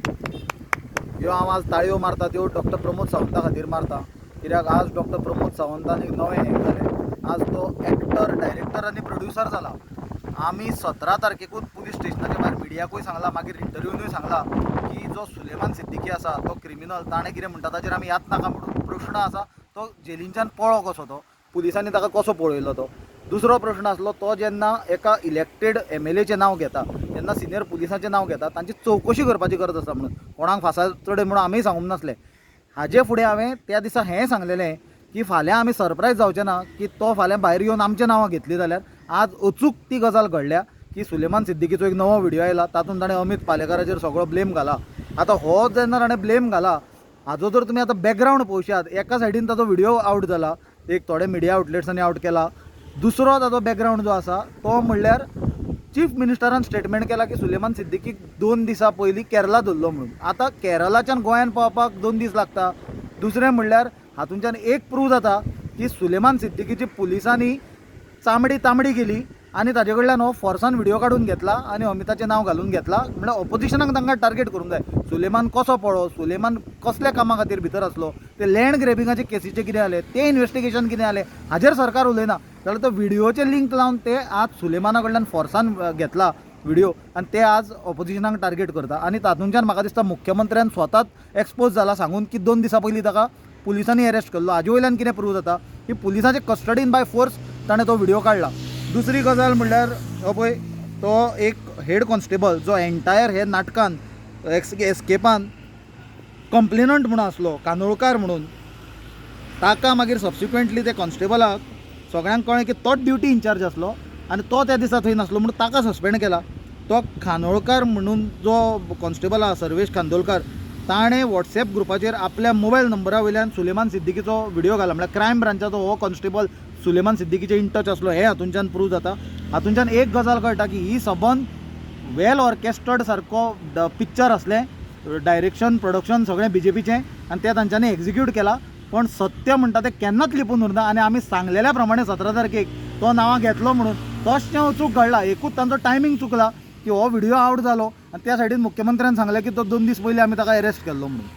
ह्यो हांव आज ताळयो मारता त्यो डॉक्टर प्रमोद सावंता खातीर मारता, कित्याक आज डॉक्टर प्रमोद सावंतान एक नवें हें जालें. आज तो एक्टर, डायरेक्टर आनी प्रोड्युसर जाला. आमी 17 तारखेकूच पुलीस स्टेशनाच्या भायर मिडियाकूय सांगलां, मागीर इंटरव्यूनूय सांगलां की जो सुलेमान सिद्दीकी आसा तो क्रिमिनल, ताणें कितें म्हणटा ताचेर आमी याद नाका म्हणून. प्रश्न आसा तो जेलींच्यान पळ्ळो कसो, तो पुलिसांनी ताका कसो पळयलो तो. दुसरो प्रश्न आसलो तो जेन्ना एका इलेक्टेड एमएलएचें नांव घेता, तेन्ना सिनियर पुलिसांचें नांव घेता, तांची चवकशी करपाची गरज आसा म्हणून. कोणाक फांसा चडय म्हणून आमीय सांगूंक नासलें. हाजे फुडें हांवें त्या दिसा हें सांगलेलें की फाल्यां आमी सरप्रायज जावचें ना की तो फाल्यां भायर येवन आमचें नांवां घेतली जाल्यार. आज अचूक ती गजाल घडल्या की सुलेमान सिद्दीकीचो एक नवो व्हिडियो आयला, तातूंत ताणें अमीत पालेकाराचेर सगळो ब्लेम घाला. आतां हो जेन्ना ताणें ब्लेम घाला, हाजो जर तुमी आतां बॅकग्रावंड पळोवशात, एका सायडीन ताचो व्हिडियो आवट जाला, एक थोडे मिडिया आउटलेट्सांनी आवट केला. दुसरो ताचो बॅकग्रावंड जो आसा तो म्हणल्यार चीफ मिनिस्टरान स्टेटमेंट केला की सुलेमान सिद्दीकीक 2 दिसां पयलीं केरला धरलो म्हणून. आतां केरलाच्यान गोंयान पावपाक 2 दीस लागता. दुसरें म्हणल्यार हातूंच्यान एक प्रूव जाता की सुलेमान सिद्दीकीची पुलिसांनी चामडी तांबडी केली आनी ताजे कडल्यान हो फोर्सान व्हिडियो काडून घेतला आनी अमिताचें नांव घालून घेतला. म्हणल्यार ऑपोजिशनाक तांकां टार्गेट करूंक जाय. सुलेमान कसो पळ्ळो, सुलेमान कसल्या कामा खातीर भितर आसलो, ते लँड ग्रेबिंगाचे केसीचें कितें जालें, तें इन्वेस्टिगेशन कितें जालें, हाजेर सरकार उलयना. जाल्यार तो व्हिडियोचें लिंक लावन ते आज सुलेमाना कडल्यान फोर्सान घेतला व्हिडियो आनी ते आज ऑपोजिशनाक टार्गेट करता. आनी तातूंच्यान म्हाका दिसता मुख्यमंत्र्यान स्वताच एक्सपोज जाला सांगून की 2 दिसां पयलीं ताका पुलिसांनी अरेस्ट केल्लो. हाजे वयल्यान कितें प्रूव जाता की पुलिसांचे कस्टडीन बाय फोर्स ताणें तो व्हिडियो काडला. दुसरी गजाल म्हणल्यार हो पळय तो एक हेड कॉन्स्टेबल जो एंटायर हे नाटकान एस्केपान कंप्लेनंट म्हणून आसलो, कानोळकार म्हणून, ताका मागीर सबसिक्वंटली ते कॉन्स्टेबलाक सगळ्यांक कळ्ळें की तोच ड्युटी इन्चार्ज आसलो आनी तो त्या दिसा थंय नासलो म्हणून ताका सस्पेंड केला. तो खानोळकार म्हणून जो कॉन्स्टेबल आसा सर्वेश खांदोलकार, ताणें वॉट्सएप ग्रुपाचेर आपल्या मोबायल नंबरा वयल्यान सुलेमान सिद्दीकीचो व्हिडियो घाला. म्हणल्यार क्रायम ब्रांचाचो हो कॉन्स्टेबल सुलेमान सिद्दीकीचे इन टच आसलो हें हातूंच्यान प्रूव जाता. हातूंच्यान एक गजाल कळटा की ही सबंद वेल ऑर्केस्ट्रड सारको पिक्चर आसलें, डायरेक्शन प्रोडक्शन सगळें बीजेपीचें आनी तें तांच्यांनी एक्जिक्यूट केलां. पण सत्य म्हणटा तें केन्नाच लिपून उरना आनी आमी सांगलेल्या प्रमाणे 17 तारखेक तो नांवां घेतलो म्हणून तशें अचूक घडला. एकूच तांचो टायमींग चुकला की हो व्हिडियो आवट जालो आनी त्या सायडीन मुख्यमंत्र्यान सांगलें की तो 2 दीस पयलीं आमी ताका अरेस्ट केल्लो म्हणून.